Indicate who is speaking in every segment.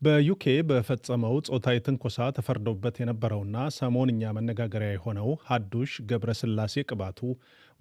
Speaker 1: በዩኬ በፈጸመው ጾታዊ ትንኮሳ ተፈርዶበት የነበረውና ሰሞንኛ መነጋገሪያ የሆነው ሀዱሽ ገብረስላሴ ቅባቱ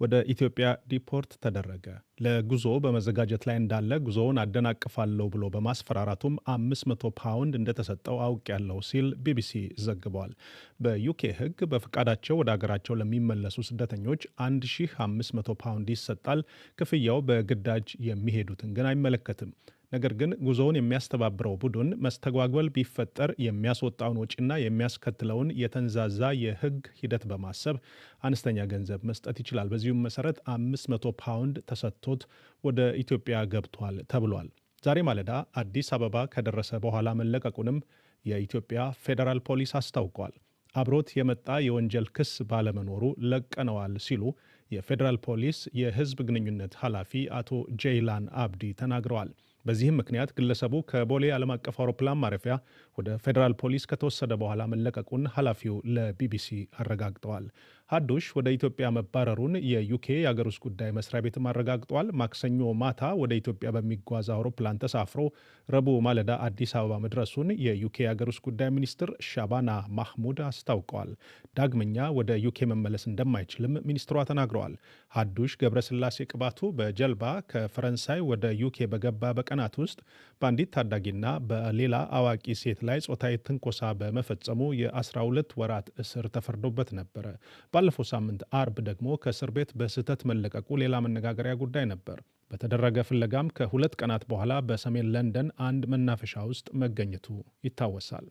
Speaker 1: ወደ ኢትዮጵያ deport ተደረገ። ለጉዞ በመዘጋጀት ላይ እንዳለ ጉዞውን አደናቅፋለሁ ብሎ በማስፈራራቱም 500 ፓውንድ እንደተሰጠው አውቄያለሁ ሲል ቢቢሲ ዘግቧል። በዩኬ ሕግ በፈቃዳቸው ወደ አገራቸው ለሚመለሱ ስደተኞች 1500 ፓውንድ ይሰጣል። ክፍያው በግዳጅ የሚሄዱትን ግን አይመለከትም። ነገር ግን ጉዞውን የሚያስተባብረው ቡድን መስተጓጎል ቢፈጠር የሚያስወጣውን ወጪና የሚያስከትለውን የተንዛዛ የሕግ ሂደት በማሰብ አነስተኛ ገንዘብ መስጠት ይችላል። በዚሁም መሰረት 500 ፓውንድ ተሰጥቶት ወደ ኢትዮጵያ ገብቷል ተብሏል። ዛሬ ማለዳ አዲስ አበባ ከደረሰ በኋላ መለቀቁንም የኢትዮጵያ ፌዴራል ፖሊስ አስታውቋል። አብሮት የመጣ የወንጀል ክስ ባለመኖሩ ለቀነዋል ሲሉ የፌዴራል ፖሊስ የሕዝብ ግንኙነት ኃላፊ አቶ ጄይላን አብዲ ተናግረዋል። በዚህም ምክንያት ግለሰቡ ከቦሌ ዓለም አቀፍ አውሮፕላን ማረፊያ ወደ ፌዴራል ፖሊስ ከተወሰደ በኋላ መለቀቁን ኃላፊው ለቢቢሲ አረጋግጠዋል። ሀዱሽ ወደ ኢትዮጵያ መባረሩን የዩኬ የአገር ውስጥ ጉዳይ መስሪያ ቤትም አረጋግጧል። ማክሰኞ ማታ ወደ ኢትዮጵያ በሚጓዝ አውሮፕላን ተሳፍሮ ረቡዕ ማለዳ አዲስ አበባ መድረሱን የዩኬ የአገር ውስጥ ጉዳይ ሚኒስትር ሻባና ማህሙድ አስታውቀዋል። ዳግመኛ ወደ ዩኬ መመለስ እንደማይችልም ሚኒስትሯ ተናግረዋል። ሀዱሽ ገብረስላሴ ቅባቱ በጀልባ ከፈረንሳይ ወደ ዩኬ በገባ በቀናት ውስጥ በአንዲት ታዳጊና በሌላ አዋቂ ሴት ላይ ጾታዊ ትንኮሳ በመፈጸሙ የ12 ወራት እስር ተፈርዶበት ነበረ። ባለፈው ሳምንት አርብ ደግሞ ከእስር ቤት በስህተት መለቀቁ ሌላ መነጋገሪያ ጉዳይ ነበር። በተደረገ ፍለጋም ከ2 ቀናት በኋላ በሰሜን ለንደን አንድ መናፈሻ ውስጥ መገኘቱ ይታወሳል።